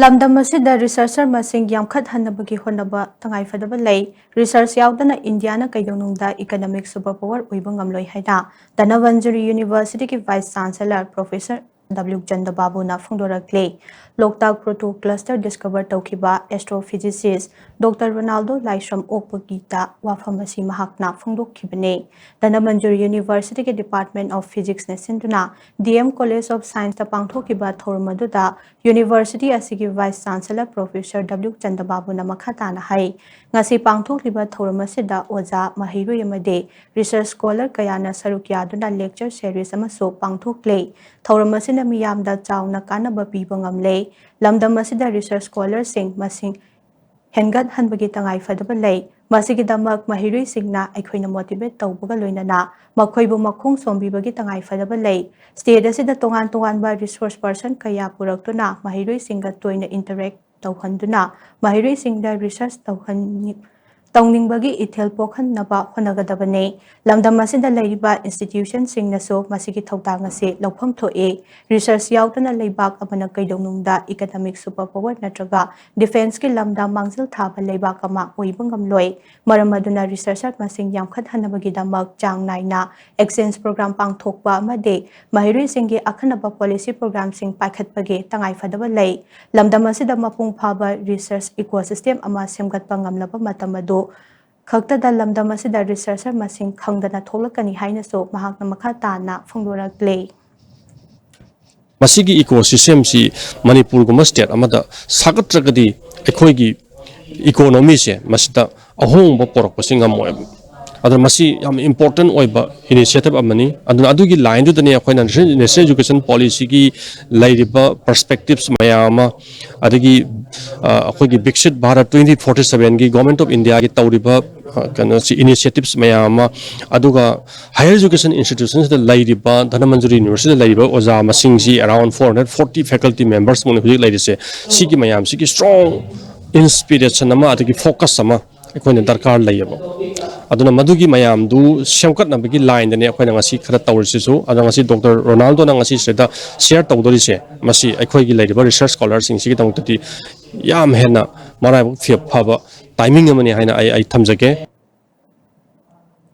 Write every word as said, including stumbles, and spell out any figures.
ꯂꯝꯗꯝ ꯑꯁꯤꯗ researcher ꯃꯁꯤꯡ ꯌꯥꯝꯈꯠꯍꯟꯅꯕꯒꯤ ꯍꯣꯠꯅꯕ ꯇꯉꯥꯏꯐꯗꯕ ꯂꯩ꯫ Research ꯌꯥꯎꯗꯅ ꯏꯟꯗꯤꯌꯥꯅ ꯀꯩꯗꯧꯅꯨꯡꯗ economic super power ꯑꯣꯏꯕ ꯉꯝꯂꯣꯏ ꯍꯥꯏꯅ ꯙꯅꯃꯟꯖꯨꯔꯤ ꯌꯨꯅꯤꯚꯔꯁꯤꯇꯤꯒꯤ Vice Chancellor Professor ꯗꯕ꯭ꯂꯤꯎ ꯆꯟꯗꯕꯥꯕꯨꯅ ꯐꯣꯡꯗꯣꯔꯛꯂꯤ꯫ ꯂꯣꯛꯇꯥꯛ proto cluster discover ꯇꯧꯈꯤꯕ astrophysicist Doctor ꯔꯣꯅꯥꯜꯗꯣ ꯂꯥꯏꯁ꯭ꯔꯝ ꯑꯣꯛꯄꯒꯤꯗ ꯋꯥꯐꯝ ꯑꯁꯤ ꯃꯍꯥꯛꯅ ꯐꯣꯡꯗꯣꯛꯈꯤꯕꯅꯤ꯫ ꯙꯅꯃꯟꯖꯨꯔꯤ ꯌꯨꯅꯤꯚꯔꯁꯤꯇꯤꯒꯤ Department of Physicsꯅ ꯁꯤꯟꯗꯨꯅ ꯗꯤ ꯑꯦꯝ College of Scienceꯇ ꯄꯥꯡꯊꯣꯛꯈꯤꯕ ꯊꯧꯔꯝ ꯑꯗꯨꯗ ꯌꯨꯅꯤꯚꯔꯁꯤꯇꯤ ꯑꯁꯤꯒꯤ Vice Chancellor Professor ꯗꯕ꯭ꯂꯤꯎ ꯆꯟꯗꯕꯥꯕꯨꯅ ꯃꯈꯥ ꯇꯥꯅ ꯍꯥꯏ, ꯉꯁꯤ ꯄꯥꯡꯊꯣꯛꯂꯤꯕ ꯊꯧꯔꯝ ꯑꯁꯤꯗ ꯑꯣꯖꯥ, ꯃꯍꯩꯔꯣꯏ ꯑꯃꯗꯤ research scholar ꯀꯌꯥꯅ ꯁꯔꯨꯛ ꯌꯥꯗꯨꯅ lecture series ꯑꯃꯁꯨ ꯄꯥꯡꯊꯣꯛꯂꯦ꯫ ꯊꯧꯔꯝ ꯑꯁꯤꯅ ꯃꯤꯌꯥꯝꯗ ꯆꯥꯎꯅ ꯀꯥꯟꯅꯕ ꯄꯤꯕ ꯉꯝꯂꯦ꯫ ꯂꯝꯗꯝ ꯑꯁꯤꯗ research scholarꯁꯤꯡ ꯃꯁꯤꯡ ꯍꯦꯟꯒꯠꯍꯟꯕꯒꯤ ꯇꯉꯥꯏꯐꯗꯕ ꯂꯩ꯫ ꯃꯁꯤꯒꯤꯗꯃꯛ ꯃꯍꯩꯔꯣꯏꯁꯤꯡꯅ ꯑꯩꯈꯣꯏꯅ motivate ꯇꯧꯕꯒ ꯂꯣꯏꯅꯅ ꯃꯈꯣꯏꯕꯨ ꯃꯈꯣꯡ ꯁꯣꯝꯕꯤꯕꯒꯤ ꯇꯉꯥꯏꯐꯗꯕ ꯂꯩ꯫ State ꯑꯁꯤꯗ ꯇꯣꯉꯥꯟ ꯇꯣꯉꯥꯟꯕ resource person ꯀꯌꯥ ꯄꯨꯔꯛꯇꯨꯅ ꯃꯍꯩꯔꯣꯏꯁꯤꯡꯒ ꯇꯣꯏꯅ interact ꯇꯧꯍꯟꯗꯨꯅ ꯃꯍꯩꯔꯣꯏꯁꯤꯡꯗ research ꯇꯧꯍꯟꯅꯤ-, ꯇꯧꯅꯤꯡꯕꯒꯤ ꯏꯊꯤꯜ ꯄꯣꯛꯍꯟꯅꯕ ꯍꯣꯠꯅꯒꯗꯕꯅꯤ꯫ ꯂꯝꯗꯝ ꯑꯁꯤꯗ ꯂꯩꯔꯤꯕ institutionꯁꯤꯡꯅꯁꯨ ꯃꯁꯤꯒꯤ ꯊꯧꯗꯥꯡ ꯑꯁꯤ ꯂꯧꯐꯝ ꯊꯣꯛꯏ꯫ Research ꯌꯥꯎꯗꯅ ꯂꯩꯕꯥꯛ ꯑꯃꯅ ꯀꯩꯗꯧꯅꯨꯡꯗ economic super power ꯅꯠꯇ꯭ꯔꯒ defenceꯀꯤ ꯂꯝꯗ ꯃꯥꯡꯖꯤꯜ ꯊꯥꯕ ꯂꯩꯕꯥꯛ ꯑꯃ ꯑꯣꯏꯕ ꯉꯝꯂꯣꯏ꯫ ꯃꯔꯝ ꯑꯗꯨꯅ researcher ꯃꯁꯤꯡ ꯌꯥꯝꯈꯠꯍꯟꯅꯕꯒꯤꯗꯃꯛ ꯆꯥꯡ ꯅꯥꯏꯅ exchange program ꯄꯥꯡꯊꯣꯛꯄ ꯑꯃꯗꯤ ꯃꯍꯩꯔꯣꯏꯁꯤꯡꯒꯤ ꯑꯈꯟꯅꯕ policy programꯁꯤꯡ ꯄꯥꯏꯈꯠꯄꯒꯤ ꯇꯉꯥꯏꯐꯗꯕ ꯂꯩ꯫ ꯂꯝꯗꯝ ꯑꯁꯤꯗ ꯃꯄꯨꯡ ꯐꯥꯕ research ecosystem ꯑꯃ ꯁꯦꯝꯒꯠꯄ ꯉꯝꯂꯕ ꯃꯇꯝ ꯑꯗꯨ ꯈꯛꯇꯗ ꯂꯝꯗꯝ ꯑꯁꯤꯗ researcher ꯃꯁꯤꯡ ꯈꯪꯗꯅ ꯊꯣꯛꯂꯛꯀꯅꯤ ꯍꯥꯏꯅꯁꯨ ꯃꯍꯥꯛꯅ ꯃꯈꯥ ꯇꯥꯅ ꯐꯣꯡꯗꯣꯔꯛꯂꯤ꯫ ꯃꯁꯤꯒꯤ ecosystemꯁꯤ ꯃꯅꯤꯄꯨꯔꯒꯨꯝꯕ state ꯑꯃꯗ ꯁꯥꯒꯠꯇ꯭ꯔꯒꯗꯤ ꯑꯩꯈꯣꯏꯒꯤ economyꯁꯦ ꯃꯁꯤꯗ ꯑꯍꯣꯡꯕ ꯄꯨꯔꯛꯄꯁꯤ ꯉꯝꯃꯣꯏꯕ꯫ ꯑꯗꯨꯅ ꯃꯁꯤ ꯌꯥꯝ important ꯑꯣꯏꯕ initiative ꯑꯃꯅꯤ꯫ ꯑꯗꯨꯅ ꯑꯗꯨꯒꯤ lineꯗꯨꯗꯅꯤ ꯑꯩꯈꯣꯏꯅ National Education Policyꯒꯤ ꯂꯩꯔꯤꯕ perspectives ꯃꯌꯥꯝ ꯑꯃ, ꯑꯗꯒꯤ, ꯑ, ꯑꯩꯈꯣꯏꯒꯤ ꯕꯤꯛꯁꯤꯠ Bharat twenty forty sevenꯒꯤ Government of Indiaꯒꯤ ꯇꯧꯔꯤꯕ, ꯑ, ꯀꯩꯅꯣꯁꯤ, initiatives ꯃꯌꯥꯝ ꯑꯃ, ꯑꯗꯨꯒ higher education institutionꯁꯤꯗ ꯂꯩꯔꯤꯕ ꯙꯅꯃꯟꯖꯨꯔꯤ Universityꯗ ꯂꯩꯔꯤꯕ ꯑꯣꯖꯥ ꯃꯁꯤꯡꯁꯤ around four hundred forty faculty members ꯃꯨꯛꯅꯤ ꯍꯧꯖꯤꯛ ꯂꯩꯔꯤꯁꯦ꯫ ꯁꯤꯒꯤ ꯃꯌꯥꯝꯁꯤꯒꯤ strong inspiration ꯑꯃ ꯑꯗꯒꯤ focus ꯑꯃ ꯑꯩꯈꯣꯏꯅ ꯗꯔꯀꯥꯔ ꯂꯩꯌꯦꯕ꯫ ꯑꯗꯨꯅ ꯃꯗꯨꯒꯤ ꯃꯌꯥꯝꯗꯨ ꯁꯦꯝꯒꯠꯅꯕꯒꯤ ꯂꯥꯏꯟꯗꯅꯦ ꯑꯩꯈꯣꯏꯅ ꯉꯁꯤ ꯈꯔ ꯇꯧꯔꯤꯁꯤꯁꯨ꯫ ꯑꯗꯣ ꯉꯁꯤ ꯗꯣꯛꯇꯔ ꯔꯣꯅꯥꯜꯗꯣꯅ ꯉꯁꯤ ꯁꯤꯗ ꯁꯤꯌꯔ ꯇꯧꯗꯣꯔꯤꯁꯦ, ꯃꯁꯤ ꯑꯩꯈꯣꯏꯒꯤ ꯂꯩꯔꯤꯕ ꯔꯤꯁꯔꯁ ꯁ꯭ꯀꯣꯂꯔꯁꯤꯡꯁꯤꯒꯤꯗꯃꯛꯇꯗꯤ ꯌꯥꯝ ꯍꯦꯟꯅ ꯃꯔꯥꯏꯕꯛ ꯐ-, ꯐꯕ ꯇꯥꯏꯃꯤꯡ ꯑꯃꯅꯤ ꯍꯥꯏꯅ ꯑꯩ, ꯑꯩ ꯊꯝꯖꯒꯦ꯫